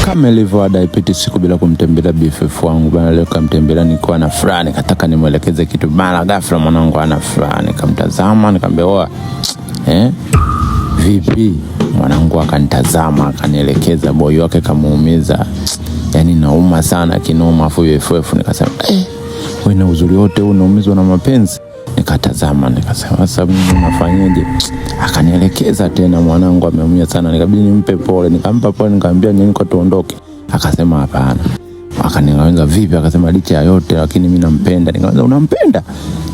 Kama ilivyo ada, haipiti siku bila kumtembelea BFF wangu bana. Leo kamtembelea nikiwa na furaha, nikataka nimwelekeze kitu bana, ghafla mwanangu ana furaha, nikamtazama nikamwambia, oa eh, vipi mwanangu? Akanitazama akanielekeza, boy wake kamuumiza, yani nauma sana kinoma. Afu BFF nikasema eh, wewe na uzuri wote unaumizwa na mapenzi? Nikatazama nikasema sasa mimi nafanyaje? Akanielekeza tena, mwanangu ameumia sana, nikabidi nimpe pole. Nikampa pole, nikamwambia nyanyuka tuondoke. Akasema hapana. Akaniambia vipi? Akasema licha ya yote lakini mimi nampenda. Nikamwambia unampenda?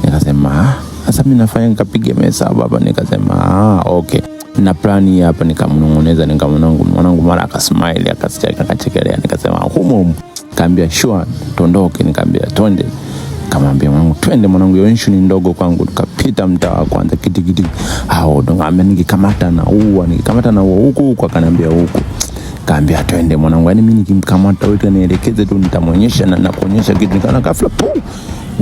Nikasema ah, sasa mimi nafanya nikapiga mesa baba. Nikasema ah, okay na plani hapa. Nikamnong'oneza, nikamwanangu, mwanangu mara akasmile, akasicheka, akachekelea. Nikasema humo humo, kaambia sure tuondoke. Nikamwambia twende, kamwambia mwanangu twende mwanangu, hiyo issue ni ndogo kwangu. Tukapita mtaa wa kwanza kiti kiti, hao ndo ngambia nikikamata na ua, nikikamata na ua huku huku, akaniambia huku, kaambia twende mwanangu, yani mimi nikimkamata wewe nielekeze tu, nitamwonyesha na nakuonyesha kitu. Nikaona ghafla pu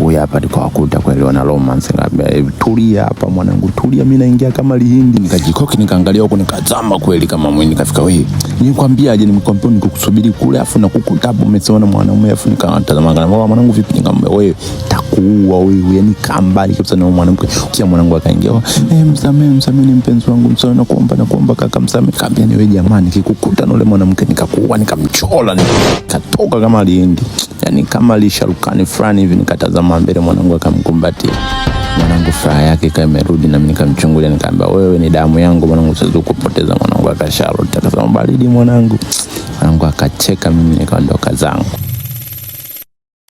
huyu hapa tukawakuta kweli wana romance. Nikamwambia tulia hapa mwanangu, tulia, mimi naingia kama lihindi. Nikajikoki nikaangalia huko nikazama kweli kama mwini. Nikafika wewe, nikwambiaje? Nimekwambia nikukusubiri kule, afu nakukuta hapo umesimama na mwanaume, afu nikatazama kana mwanangu vipi? Nikamwambia wewe, takuua wewe, yani kaa mbali kabisa na mwanamke. Kia mwanangu akaingia, eh, msamee, msamee, ni mpenzi wangu, msamee, nakuomba, nakuomba kaka, msamee. Kaambia ni wewe jamani, nikikukuta na ule mwanamke nikakuua, nikamchola, nikatoka kama lihindi, yani kama lisharukani fulani hivi. Nikatazama mbele, mwanangu akamkumbatia mwanangu, furaha yake ikawa imerudi, na mimi nikamchungulia, nikamwambia wewe ni damu yangu mwanangu, siwezi kukupoteza mwanangu. Akasharoti akasema baridi mwanangu, mwanangu akacheka, mimi nikaondoka zangu.